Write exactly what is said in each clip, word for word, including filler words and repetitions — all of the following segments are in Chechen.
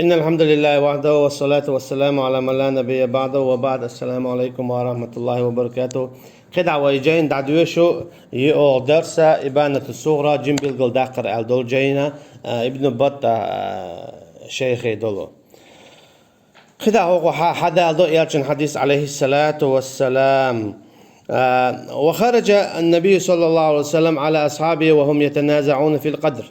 إن الحمد لله وحده والصلاة والسلام على من لا نبي بعده وبعد. السلام عليكم ورحمة الله وبركاته. КхидӀа вай жайна дӀадоьшу йоагӀа дарс Ибанату Сугъра, жима билгалдаккхар аьлла долу жайна, а, Ибн Баттах, а, шайхе долу. КхидӀа хӀокху хьа-, хьадалдо Элчан хьадис, алейхиссалату вассалам. А, وخرج النبي صلى الله عليه وسلم على أصحابه وهم يتنازعون في القدر.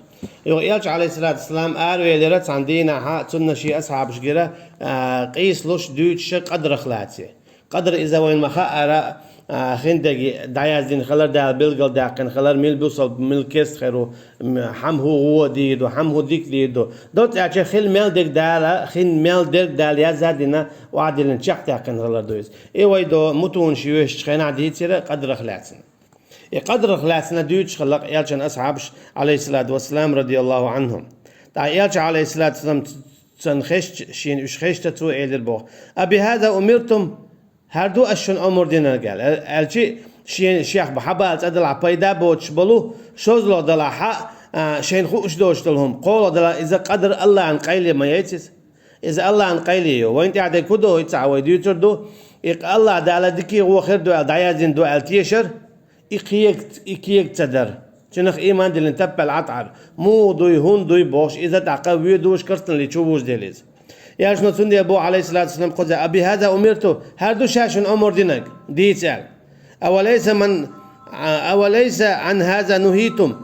Юха Элча, алейхиссалату вассалам, аравелира цхьана дийнахьа, цунна шен асхьабаш гира, а, къийсалуш, дуьйцуша къадрах лаьцна. Къадр иза вайна ма хаъара, а, хиндерг дӀаяздина хилар, Дала билгалдаьккхина хилар, мила бусалба, мила керста хир ву, м, хьан хӀун гӀо дийр ду, хьан хӀун дика дийр ду. Доцца аьлча, хила мел дерг Дала, хин мел дерг Дала язда а дина, охьадиллина чекхдаьккхина хилар ду иза. И вай до мутанаш йоьшучу хенахь дийцира къадрах лаьцна. И къадрах лаьцна дуьйцуш хилла Элчан асхьабаш, алейхиссалату вассалам, радияллаху анхум. ТӀаккха Элча, алейхиссалату вассалам, цунна хезча, шена уьш хезча, цо элира боху: «أبهذا أمرتم؟ ХӀара ду ас шуна омра динарг?» аьлла. Аьлча, шен, шех бан хьабала цӀа далахь пайда боцуш болу, шозлагӀа далахь хьа, а, шайна хууш доцуш долу хӀума, кхолагӀа далахь иза къадр Аллахьан къайле ма яйца иза. Иза Аллахьан къайле ю. Вайна тӀехь дерг хӀун ду, хӀинца вай дуьйцур ду. И Аллахь Дала дика, гӀо хир ду аьлла, дӀаяздина ду аьлла тешар, и кхега, и кега ца дар. Цунах ийман диллина таппал Ӏатар. Муха дуй, хӀунда дуй бохуш, иза тӀаккха воьдуш карсталли чу вужделла иза. Элчано цундела боху, алейхиссалату вассалам, кхуза: «أبهذا أمرتم؟ ХӀара ду ша шуна омра динарг, дийца», аьлла. «أوليس من, أوليس عن هذا نهيتم؟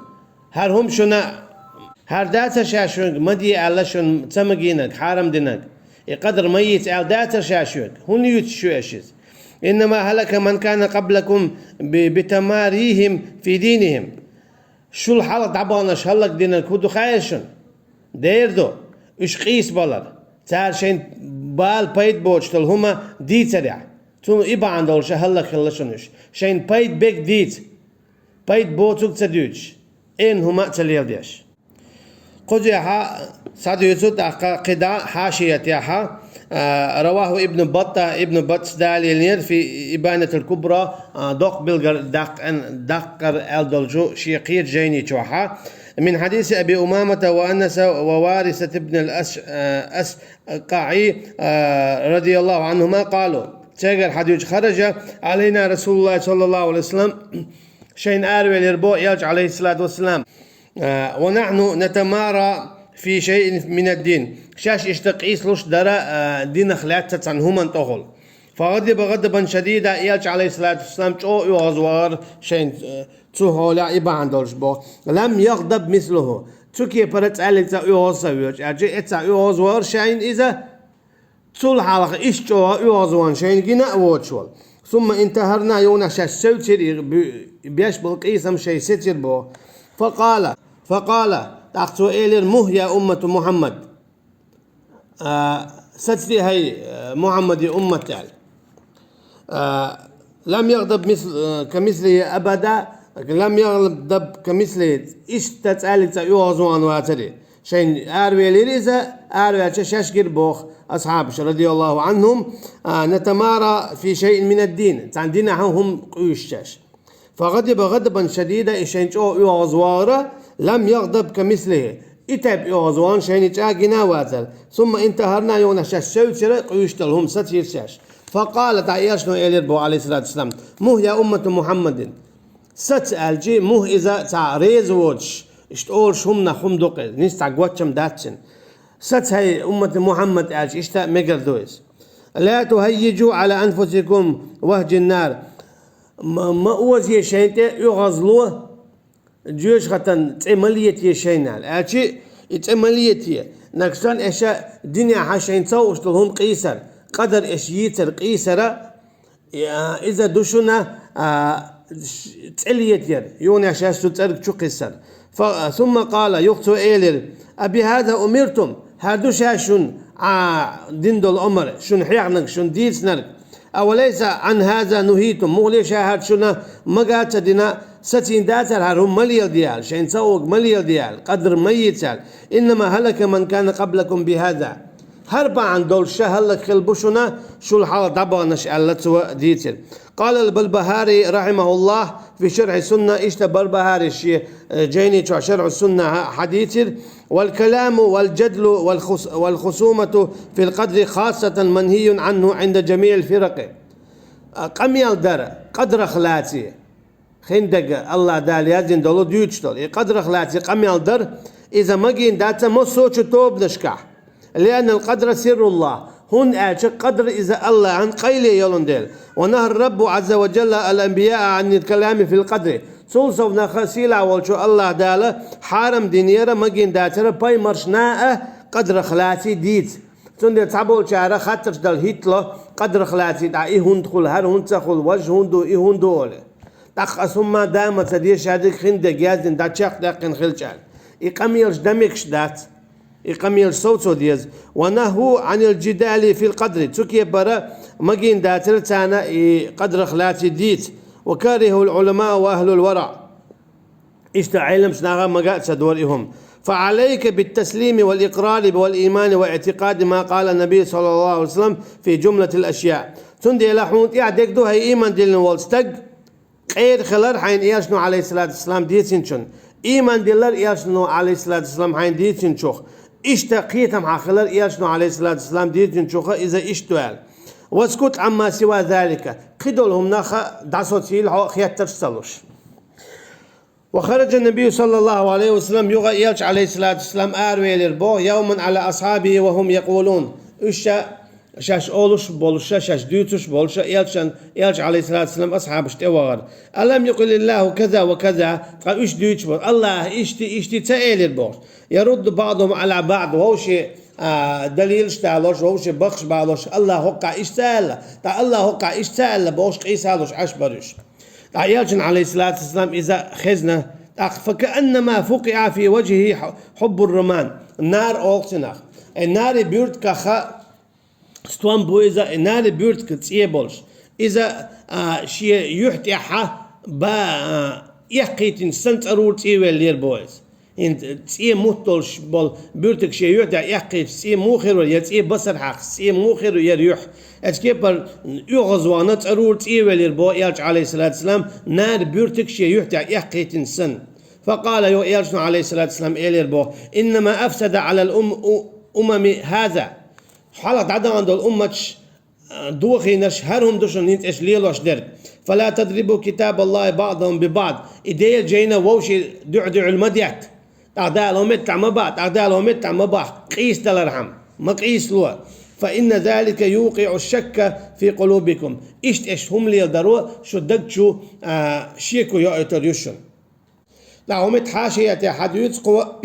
ХӀара хӀума шуна, хӀара дацара ша шуьнга ма де аьлла шуна ца магийнарг, хьарам динарг? И къадр ма йийца аьлла дацара ша шуьнга? ХӀунда юьйцуш ю аша иза? إنما هلك من كان قبلكم ب-, بتماريهم في دينهم». Шул хьалха дӀабаханарш хӀаллакдинарг хӀун ду хаьий шуна? Дера ду, уьш къийсабалар, цара шайна бала пайда боцуш долу хӀума дийцарехь. Цунна и бахьана долуш хӀаллакхилла шуна уьш. Шайна пайда берг дийца, пайда боцург ца дуьйцуш, Ӏен хӀума а ца леладеш. Кхузехьа схьадуьйцу тӀаккха кхидӀа хьашиятехьа, а, رواه ابن بطة, Ибн Баттас далийнера, في إبانة الكبرى, а, доккха билггал даккхар, даккхар аьлла долчу шен кхечу жайни чохьа. من حديث أبي أمامة وأنس ووارثة بن الأش-, а, أسقعي, а, رضي الله عنهما قالوا. Цигара хьадуьйцу: خرج علينا رسول الله صلى الله عليه وسلم, шайна аравелира боху Элча, алейхиссалату вассалам, а, ونحن نتمارى في شيء من الدين. Шаьш иштта къийсалуш дара, а, динах лаьцна цхьана хӀуманна тӀехула. فغضب غضبا شديدا, Элча, алейхиссалату вассалам, чӀогӀа оьгӀазвахара шайна, а, цу хьолехь и бахьана долуш боху. لم يغضب مثله. Цу кепара цхьаьллиг цхьа оьгӀаз ца воьдуш, аьлча, и цхьа оьгӀазвахара шайна иза, цул хьалха иштта чӀогӀа оьгӀазвахана шайна гина а воцуш волу. ثم انتهرنا, юханехь шаьш севцира, и бу-, беш болу къийсам шайн сецира боху. فقال, فقال, тӀаккха цо элира: مه يا أمة محمد. А, сацаде хӀай, а, Мухьаммаде уммат аьлла. А, لم يغضب مثل, а, كمثله أبدا, لم يغضب كمثله, иштта цхьаьллиг цхьа оьгӀазвахана вацара. Шайна аравелира иза, араваьлча шаьш гира боху асхьабаш, رضي الله عنهم, а, نتمارى في شيء من الدين, цхьана динахьа хӀума къуьйсуш шаьш. فغضب غضبا شديدا, и шайна чӀогӀа оьгӀазвахара, لم يغضب كمثله, и тайпа оьгӀазвахана шайна чӀогӀа гина а вацара. ثم انتهرنا, юханехь шаьш севцира, къуьйсуш долу хӀума сацийра шаьш. فقال, тӀаккха Элчано элира боху, алейхиссалату вассалам: مه يا أمة محمد. Саца аьлча, мух иза цхьа реза воцуш, иштта олуш хӀуманах хӀума ду-кх иза, нийса цхьа гочам дац цуьнан. Саца, хӀай уммати Мухьаммад аьлча, иштта а мегар ду иза. لا تهيجوا على أنفسكم وهج النار. Ма, ма озае шайна тӀе оьгӀазло, жоьжахатан цӀе ма летае шайна аьлла. Аьлча, и цӀе ма летае. Нагахь санна аша динехьа шайна ца хууш долу хӀума къийсар, къадар аша йийцар къийсара, я, иза ду шуна, а, ш-, цӀе летар, юханехь шаьш цу цӀерга чу кхиссар. Фа-, ثم قال, юха цо элира: أبهذا أمرتم؟ ХӀара ду ша шуна, а, дина долу омра, шуна хьехнарг, шуна дийцинарг? أوليس عن هذا نهيتم؟ Муха ле ша хӀара шуна мага а ца дина, сацийна дацара хӀара хӀума ма леладе аьлла, шайна ца хууг ма леладе аьлла, къадар ма йийца аьлла? إنما هلك من كان قبلكم بهذا. хӀара бахьана долуш ша хӀаллакьхилла бу шуна, шул хьалха дӀабаханарш аьлла цо дийцира. قال البربهاري رحمه الله في شرح السنة, иштта Барбахари шен, э, жайни чохь Шархьу Сунна хьа-, хьадийцира: والكلام والجدل والخص-، والخصومة في القدر خاصة منهي عنه عند جميع الفرق. А, къамел дар, къадрах лаций. Хиндага Аллах Дала яздина долу дуьйцуш долу. И къадрах лаций къамел дар, иза магийна дац массочу тобанашкахь. لأن القدر سر الله. ХӀунда аьлча къадр иза Аллахьан къайле йолун дела. ونهى الرب عز وجل الأنبياء عن الكلام في القدر. Цул совнаха сийлахь волчу Аллах Дала хьарам динера магийна дацара пайхамаршна а къадрах лаций дийца. Цундела цхьаболчара хаттарш дала хӀиттало, къадрах лаций дӀа и хӀунда хуьлу, хӀара хӀунда ца хуьлу, важа хӀунда ду, и хӀунда ду олий. ТӀаккха аса хӀумма дама ца деза, шадерг хиндерг яздина дӀа чекхдаьккхина хилча аьлла. И къамелаш дан мегаш дац. И къамелаш совцо деза. ونهوا عن الجدال في القدر. Цу кепара магийна дацара царна и къадрах лаций дийца. وكرهه العلماء وأهل الورع. Иштта Ӏеламчу наха мага а ца дора и хӀума. فعليك بالتسليم والإقرار والإيمان واعتقاد ما قال النبي صلى الله عليه وسلم في جملة الأشياء. Цундела хьуна тӀехь дерг ду хьайн ийман диллина волу стаг, къера хилар хьайна Элчано, Ӏалайхиссалату вассалам, дийцинчунна, ийман диллар Элчано, Ӏалайхиссалату вассалам, хьайна дийцинчух, иштта кхетам хьан хилар Элчано, Ӏалайхиссалату вассалам, дийцинчуха иза иштта ваьлла. واسكت عما سوى ذلك. Кхидолу хӀуманах дӀасоцийла хьо хеттарш ца луш. وخرج النبي صلى الله عليه وسلم, юха Элча, Ӏалайхиссалату вассалам, аравелира боху, يوما على أصحابه وهم يقولون. Уьш ша-, шаьш олуш болуша, шаьш дуьйцуш болуша, Элчан, Элча, Ӏалайхиссалату вассалам, асхьабаш тӀе вахара. ألم يقل الله كذا وكذا, ткъа уьш дуьйцуш болу, Аллах ишти, ишти ца элира бохуш. يرد بعضهم على بعض, вовшийн, а, далилаш далош, вовшийн бахаш балош, Аллах хӀоккхахь иштта ца аьлла, ткъа Аллах хӀоккхахь иштта ца аьлла бохуш, къийсалуш Ӏаш бара уьш. ТӀаккха Элчана, Ӏалайхиссалату вассалам, иза хезна, тӀаккха, فكأنما فقع في وجهه حب الرمان. Нар олу цунах. Э, нари буьртигах стом бу иза, э, нари буьртиг цӀе болуш. Иза, а, шен юьхь тӀехь ба-, а, эккхийтинчу санна цӀарура цӀийвеллера боху иза. ХӀинца цӀе мутт долуш болу буьртиг шен юьхь тӀехь эккхийча цӀе муха хир вара, я цӀе басар хьаькхча цӀе муха хир вара, я юьхь. Оцу кепара оьгӀазвахана цӀарура цӀийвеллера боху Элча, Ӏалайхиссалату вассалам, нари буьртиг шен юьхь тӀехь эккхийтинчу санна. فقال, юха Элчано, Ӏалайхиссалату вассалам, элира боху: إنما أفسد على الأم-، أمم هذا. Хьалха дӀадахана долу умматаш дохийнарш хӀара хӀума ду шуна хӀинца аша лелош дерг. فلا تضربوا كتاب الله بعضه ببعض. И Делан жайна вовшийн дуьхь-дуьхьал ма детта. ТӀаккха Дала хӀун меттахь ма баха, тӀаккха Дала хӀун меттахь ма баха, къийсадалархьама, ма къийсало. فإن ذلك يوقع الشك في قلوبكم. Иштта аша хӀума леладаро шу даг чу, а, шеко йоуьйтур ю шуна. ТӀаккха хӀун меттахь хьашиятехь хьадуьйцу кхо,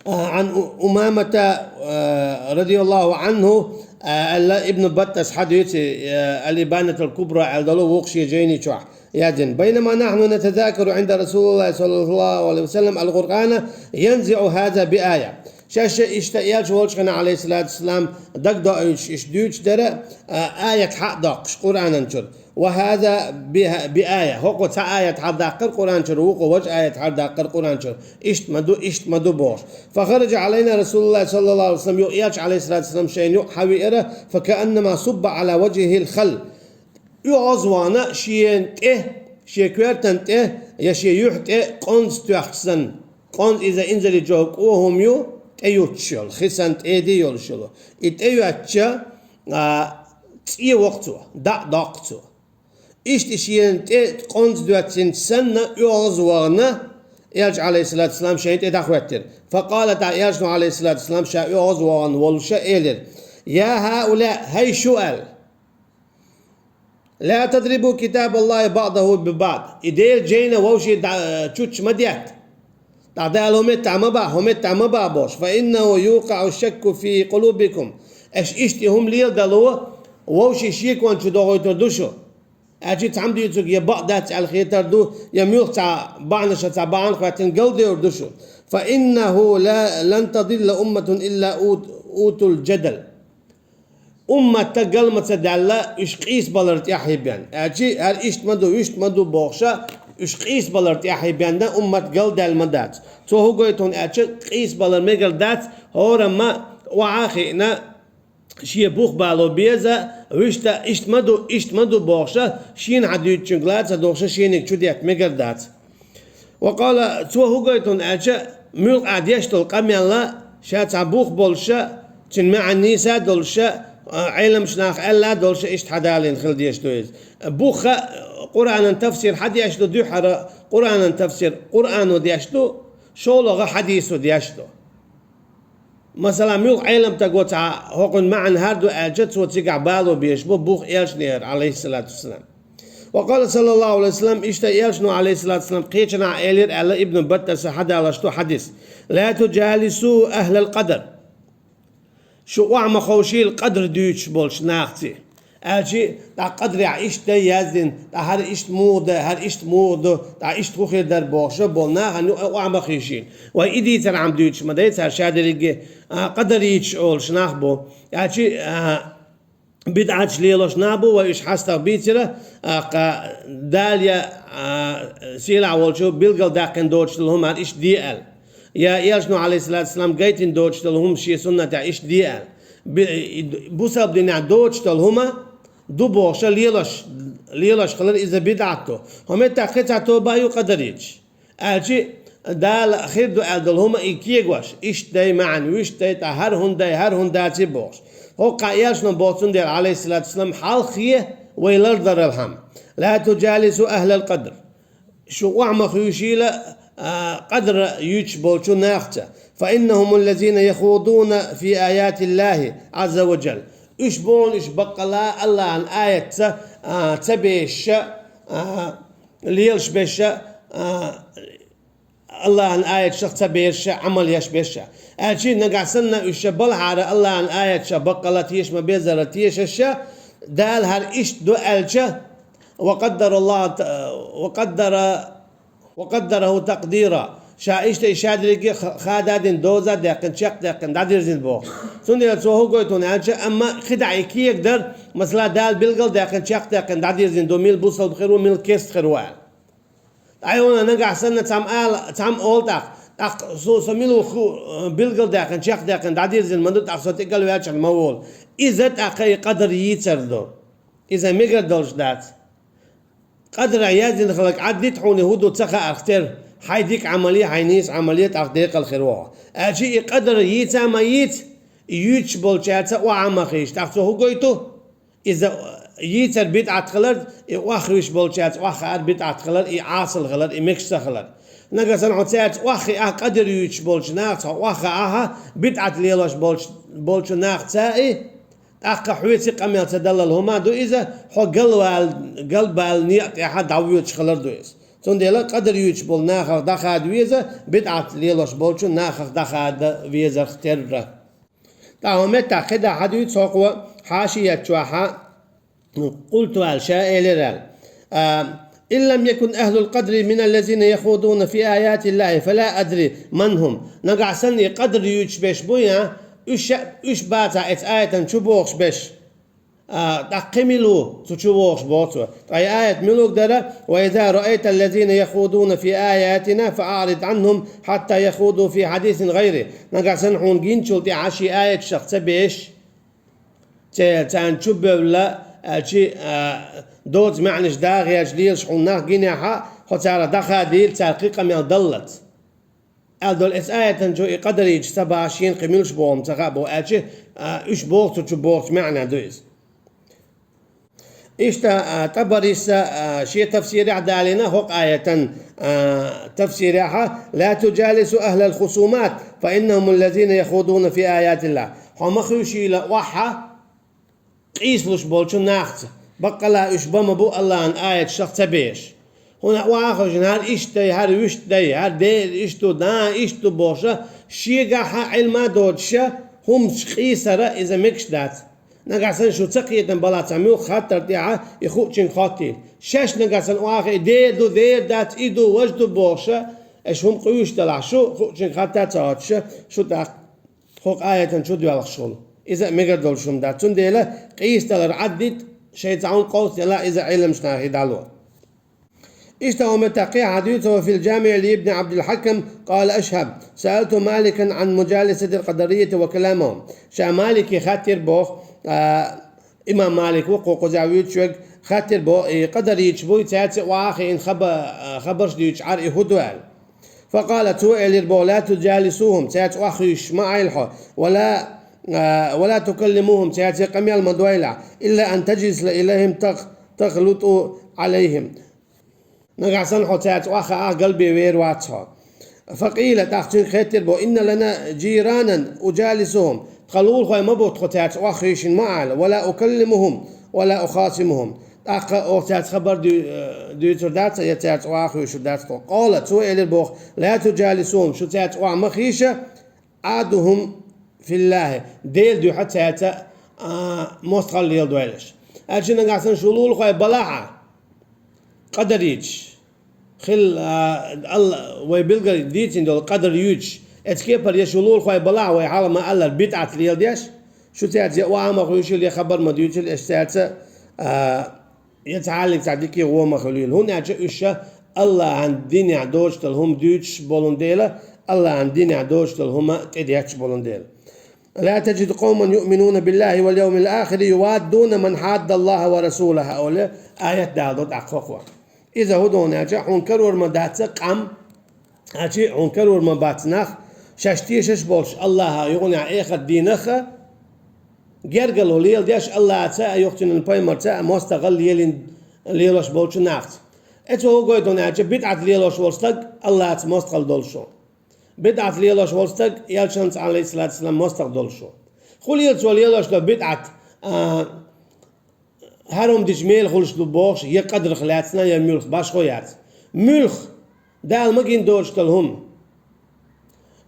а, عن أمامة, а, رضي الله عنه, а, аьлла Ибн Баттас хьадуьйцу, а, الإبانة الكبرى аьлла долу вукху шен жайни чохь яздина. بينما نحن نتذاكر عند رسول الله صلى الله عليه وسلم القرآن ينزع هذا بآية. Шаьш иштта Элча волчу хенахь, Ӏалайхиссалату вассалам, дагадоуьйтуш иштта дуьйцуш дара, а, аят хьа а доккхуш Къуръанан чуьра. وهذا بها-، بآية. ХӀокхо цхьа аят хьаладаккхара Къуръан чуьра, вукхо важа аят хьаладаккхара Къуръан чуьра. Иштта ма ду, иштта ма ду бохуш. فخرج علينا رسول الله صلى الله عليه وسلم, юха Элча, Ӏалайхиссалату вассалам, шайна юкъа хьавеара, فكأنما صب على وجهه الخل. ОьгӀазвахана шена тӀе, шен коьртан тӀе я шен юьхь тӀе къонза тоьхча санна. Къонза иза инзаре чӀогӀа кӀо хӀума ю, тӀе юттуш йолу, хи санна тӀеди йолуш йолу. И тӀе йоьттича, а, цӀе воккху цо, дӀа а доккху цо. Иштта шена тӀе къонза доьттинча санна, оьгӀазвахана, Элча, Ӏалайхиссалату вассалам, шайна тӀе дӀахӀоьттира. فقال, тӀаккха Элчано, Ӏалайхиссалату вассалам, ша оьгӀазвахана волуша элира: يا هؤلاء, хӀай шу, аьлла. لا تضربوا كتاب الله بعضه ببعض. И Делан жайна вовшийн дӀа-, чучча ма детта. ТӀаккха Дала хӀун меттахь ма баха, хӀун меттахь ма баха бохуш. فإنه يوقع الشك في قلوبكم. Аша иштта и хӀума леладало, вовшийн шекон чу дохуьйтур ду шу. Аьлча цхьамма дуьйцург я бакъ дац аьлла хетар ду, я муьлхха цхьа бахьанаша цхьа бахьана хӀоьттина галдевр ду шу. فإنه لا، لن تضل أمة إلا أوت-، أوتوا الجدل. Уммат гал ма ца даьлла, уьш къийсабалар тӀехь бен. Аьлча, хӀара иштта ма ду, вуьшта ма ду бохуша, уьш къийсабалар тӀехь бен, уммат галдаьлла ма дац. Цо хӀун гойту хьуна аьлча, къийсабалар мегар дац, хӀорамма охьа а хиъна, шен бух бало беза, вуьшта иштта ма ду, иштта ма ду бохуша, шена хьан дуьйцучуьнга ла а ца духуша, шениг чу детта мегар дац. Ва къала, цо хӀун гойту аьлча, муьлхха а деш долу къамелла, ша цхьа бух болуша, цуьнан маьӀна нийса а долуша, а, Ӏеламчу наха аьлла а долуша, иштта хьадалийна хила дезаш ду иза. Бухха Къуръанан тафсир хьан деш ду, дуьххьара Къуръанан тафсир Къуръано деш ду, шолгӀа хьадисо деш ду. Масала, муьлхха Ӏеламстаг ву цхьа хӀокхуьнан маьӀна хӀара ду аьлча, цо цигахь бало безаш бу бух элчанера, Ӏалайхиссалату вассалам. Ва къала саллаллаху Ӏалайхи ва саллам, иштта элчано, Ӏалайхиссалату вассалам, кхечанхьа элира аьлла, Ибн Баттаса хьадалаш ду хьадис: «Ла туджалису ахлал къадр». Шу охьа ма ховшийла къадр дуьйцуш болчу нахаца. Аьлча, тӀаккха къадрехь иштта дай яздина, тӀаккха хӀара иштта муха дай, хӀара иштта муха ду, тӀаккха иштта хӀун хир дара бохуша болу нахана юкъа охьа ма ховшийла. Вай и дийцархьама дуьйцуш ма дай цара шадерриге, а, къадарийчаш олуш нах бу. Аьлча, а, бидӀаташ лелош нах бу, вай уьш хьастагӀа бийцира, а, кха, Дала я, а, сийлахь волчу билгалдаьккхина доцуш долу хӀума хӀара иштта де аьлла. Я элчано, Ӏалайхиссалату вассалам, гайтина доцуш долу хӀума шен суннатехь иштта де аьлла. Би-, и-, бусалба динехь доцуш долу хӀума ду бохуша лелош, лелош хилар иза бидӀат ду. ХӀокху меттехь кхин цхьа тоба ю къадарийчаш. Аьлча, Дала хир ду аьлла долу хӀума и кегош, иштта дай маьӀна, вуьшта дай, тӀаккха хӀара хӀун дай, хӀара хӀун даций бохуш. ХӀокху кхаъ элчано боху цундела, Ӏалайхиссалату вассалам, хьалххе вай лардаралхьама. «Ла туджалису ахлал къадр». Шу охьа ма ховшийла, а, къадр юьйцуш болчу нахаца. «Фа иннахумул лазина яхудуна фи аятиллахи Ӏазза ва джалла». Уьш боху, уьш баккъала Аллахьан аятца, а, ца бешаша, а, лелаш бешаша, а, Аллахьан аяташах ца бешаша, Ӏамал еш бешаша. Аьлча нагахь санна уьш ша балхьара Аллахьан аяташах баккъала теша ма-беззара тешаша, Дала хӀара иштта ду аьлча, ва къаддараллаху та-, ва къаддара, ва къаддараху такъдира. Ша иштта и шадерриге ха-, хададина, доза а даьккхина, чекхдаьккхина, дӀадирзина боху. Цундела цо хӀун гойту аьлча, амма кхидӀа и кегадар, масала, Дала билгалдаьккхина, чекхдаьккхина, дӀадирзина ду, мила бусалба хир ву, мила керста хир ву аьлла. Ткъа хьуна нагахь санна цхьамма ала, цхьамма олу тӀаккха, тӀаккха со, со мила ву ху-, билгалдаьккхина, чекхдаьккхина, дӀадирзина ма ду, тӀаккха со тӀекӀалваьлча ма волу. Иза тӀаккха и къадар йийцар ду. Иза мегар долуш дац. Къадарехь яздина хилларг Ӏаддита хьуна хӀун ду ца хаарх тера, хьайн дика Ӏамале, хьайн нийса Ӏамале тӀаккха декъал хир ву хьо. Аьлча и къадар йийца а ма йийца, и юьйцуш болчаьрца охьа а ма ховшийла, тӀаккха цо хӀун гойту? Иза йийцар бидӀат хилар, и охьахуьйсуш болчаьрца охьахаар бидӀат хилар, и Ӏасал хилар, и мегаш ца хилар. Нагахь санна хьо цаьрца охьахиъахь, къадар юьйцуш болчу нахаца хьо охьахиъахь, бидӀат лелош болчу, болчу нахаца и, тӀаккха хьоьца къамел ца даллал хӀума ду иза, хьо галвал-, галбала некъа тӀехьа дӀавоьдуш хилар ду иза. Цундела къадар юьйцуш болу нахах дӀахада веза, бидӀат лелош болчу нахах дӀахада везарх терра. ТӀаккха хӀокху меттехь кхидӀа хьадуьйцу хӀокхо хьашият чохь, къулту аьлла, ша элира аьлла: «А, ин лам якун ахлул къадри минал лазина яхудуна фи аятиллахи, фала адри ман хум». Нагахь санна и къадар юьйцуш берш бу, я, уьш ша-, уьш бацахь эцу аятан чу бохуш берш. А, тӀаккха кхин мила ву цу чу вогӀуш боху цо. Ткъа и аят муьлхарг дара: «Ва иза раайта аллазина яхудуна фи аятина фа аърид анхум хьатта яхуду фи хьадисин гӀайри». Нагахь санна хьуна гинчул тӀаьхьа шен аяташах ца беш, церан чу бевлла, а, чи, а, доцу маьӀнаш дагӀеш лелаш хьуна нах гинехьа, хьо царах дӀахадийла, цара кхин къамел даллалц. Аьлла долу эцу аятан чу и къадарийча ца баха шена кхин муьлш боху ца хаьа боху, аьлча, а, уьш боху цу чу бохучу маьӀна ду иза. Иштта, а, ТӀабариса, а, шен тафсирехь далийна хӀокху аятан, а, тафсирехьа: «Ла туджалису ахлал хусумат, фа иннахум аллазина яхудуна фи аятиллах». Хьо ма хуьйшийла охьа, къийсалуш болчу нахаца, баккъала уьш бан ма бу Аллахьан аяташах ца беш. ХӀунда охьахуьйшина хӀара иштта дай, хӀара вуьшта дай, хӀара дера иштта ду, дӀа иштта ду бохуша, шегахьа Ӏилма а доцуша, хӀумаш къийсара иза мегаш дац. Нагахь санна шу ца кхетам балахь цхьа муьлхха хаттар тӀехьа и хуучуьнга хоттийла. Шаьш нагахь санна охьахиъ, дера ду, дера дац, и ду, важа ду бохуша, аша хӀума къуьйсуш далахь шу, хуучуьнга хатта а ца хоттуша, шу тӀаккха хӀокху аятан чу доьлхуш хуьлу. Иза а мегар долуш хӀума дац. Цундела къийсадалар Ӏаддита, шайн цхьа хӀума къовса делахь, иза Ӏеламчу нахе дӀало. Иштта хӀумма тӀаккха хьадуьйцу: وفي الجامع لابن عبد الحكم قال أشهب: سألت مالكا عن مجالسة القدرية وكلامهم. Ша Малике хаьттира боху, а, имам Малик ву кху кхузахь вуьйцуш верг, хаьттира боху, и къадариташ буй, цаьрца охьа а хиъна хаба-, а, хабарш дуьйцуш Ӏар и хӀун ду аьлла. فقال, цо элира боху: لا تجالسوهم, цаьрца охьахуьйсуш ма Ӏайла хьо, ولا, а, ولا تكلموهم, цаьрца къамел ма дойла, إلا أن تجلس إليهم تخ-, تخلط عليهم. Нагахь санна хьо цаьрца охьахаахь, галбе вер вац хьо. فقيل, тӀаккха цуьнга хаьттира боху: إن لنا جيرانا أجالسهم, тхан лулахой ма бу тхо цаьрца охьахуьйсуш ма-Ӏайла, ولا أكلمهم ولا أخاصمهم, тӀаккха оха цаьрца хабар дуь-, э, дуьйцур дац я цаьрца охьахуьйсур дац тхо. قال, цо элира боху: لا تجالسوهم, шу цаьрца охьа ма хуьйша, عادهم في الله, Делан дуьхьа цаьрца, а, мостагӀалла леладойла аш. Аьлча нагахь санна шу лулахой балахь а, къадариташ, хила, а, Алла-, вай билггал дийцина долу къадар юьйцуш, эцу кепара я шу лулахой балахь а, вай хьалха ма-аллара, бидӀат леладеш, шу цаьрца я охьа ма хуьйшийла, я хабар ма дуьйцийла аш цаьрца, а, я цхьаъ цхьа дика гӀо ма хуьлийла. ХӀунда аьлча уьш ша Аллахьан динехь доцуш долу хӀума дуьйцуш болун дела, Аллахьан динехь доцуш долу хӀума тӀедетташ болун дела. لا تجد قوما يؤمنون بالله واليوم الآخر يوادون من حاد الله ورسوله, олу аят даладо тӀаккха хӀокхо. Иза хӀун ду аьлча, хьуна карор ма дац къам, аьлча хьуна карор ма бац нах, шаьш тешаш болуш Аллахьа, юкъанехь эхарт дийнахха, гергарло леладеш Аллахьаца а, юха цуьнан пайхамарца а мостагӀалла лелин-, лелош болчу нахаца. Эцо хӀун гойту аьлча, бидӀат лелош волу стаг Аллахьаца мостагӀалла долуш ву. БидӀат лелош волу стаг элчанца, Ӏалайхиссалату вассалам, мостагӀа долуш ву. ХӀун лела цо лелош долу бидӀат, а, хьарам дича мела хуьлуш ду бохуш, я къадарх лаьцна, я муьлх, башхо яц. Муьлх, Дала магийна доцуш долу хӀума,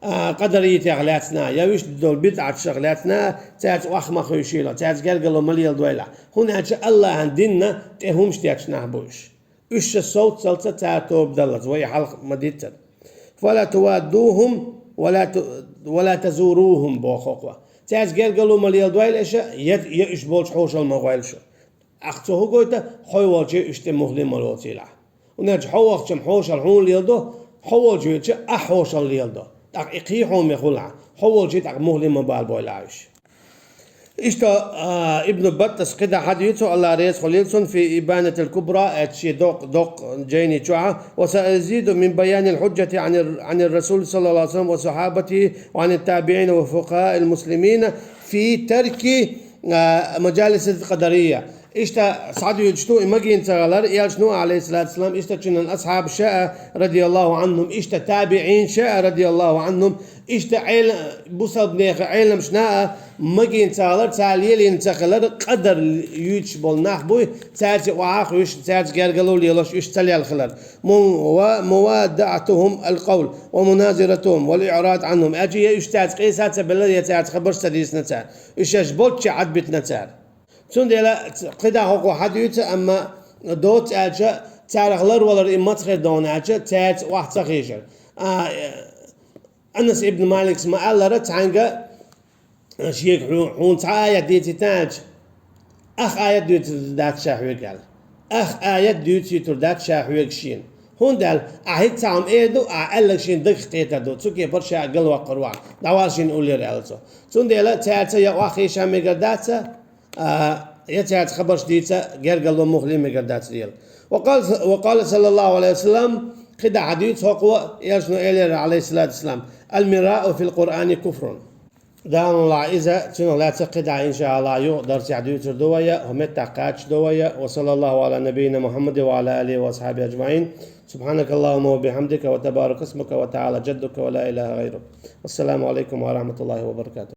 а, къадаритех лаьцна, я вуьшта долу бидӀатех лаьцна, цаьрца охьа ма хуьйшийла, цаьрца гергарло ма леладойла. ХӀунда аьлча Аллахьан динна тӀе хӀумаш детташ нах бу уьш. Уьш ша совццалца цара тоба даллалц, вай хьалха ма-дийццара. فلا توادوهم ولا ت-, ولا تزوروهم, боху хӀокхо. Цаьрца гергарло ма леладойла аша, я, я уьш болчу хьошалла ма гӀойла шу. ТӀаккха цо хӀун гойту, хьо волчу уьш тӀе мухӀли ма лоцийла ахь. ХӀунда аьлча хьо вахча-м хьошалла хьуна леладо, хьо волчу вахча ахь хьошалла леладо. ТӀаккха и кхин хьуна ма хуьлу ахь, хьо волчу тӀаккха мухӀли ма балабойла ахь уьш. Иштта, а, Ибн Баттас кхидӀа хьадуьйцу, Аллах реза хуьлийла цунна, في الإبانة الكبرى, аьлча шен докъ-, докъ-, жайни чохь, وسأزيد من بيان الحجة عن ال-, عن الرسول صلى الله عليه وسلم وصحابته وعن التابعين وفقهاء المسلمين في ترك, а, مجالس القدرية. Иштта схьадуьйцуш ду и магийна ца хилар, элчано, Ӏалайхиссалату вассалам, иштта цуьнан асхьабаша а, радияллаху Ӏанхум, иштта табиӀинаша а, радияллаху Ӏанхум, иштта Ӏел-, бусалба нехан Ӏеламнаша а магийна ца хилар, цара лелийна ца хилар, къадар юьйцуш болу нах буй, цаьрца охьа а хуьйшуш, цаьрца гергарло лелош уьш ца лелла хилар. Му-, ва муваддаӀатухум ал-къавл, ва муназиратухум, вал иӀрад Ӏанхум. Аьлча я уьш цаьрца къийса ца белла, я цаьрца хабарш ца дийцина цара. Уьш шаьш болччехь Ӏадбитина цара. Цундела ц-, кхидӀа хӀокхо хьадуьйцу, амма доцца аьлча, царах ларвалар и маца хир ду аьлча, цаьрца охьа ца хешар. А, э, Анас ибн Маликс ма-аллара цхьаьнга, шега хьу-, хьуна цхьа аят дийцийта аьлча, ах аят дуьйцур дац ша хьоьга аьлла. Ах аят дуьйцуьйтур дац ша хьоьга шена. ХӀунда аьлча, ахь хӀинца цхьа хӀума эр ду, ахь аьлларг шен дагах кхетар ду, цу кепара ша галваккхар ву ахь, дӀавала шена уллера аьлла цо. Цундела цаьрца я охьахеша мегар дац, а, я цаьрца хабарш дийца гергарло, мухӀли мегар дац лела. وقال، وقال صلى الله عليه وسلم, кхидӀа хьадуьйцу хӀокхо, элчано элира, Ӏалайхиссалату вассалам: المراء في القرآن كفر. Дала мукъ лахь, иза цунах лаьцна кхидӀа, иншааллахӀ, юха дарсехь дуьйцур ду вай, хӀокху меттехь кхача ду вай. وصلى الله على نبينا محمد وعلى آله وأصحابه أجمعين. سبحانك اللهم وبحمدك وتبارك اسمك وتعالى جدك ولا إله غيرك. والسلام عليكم ورحمة الله وبركاته.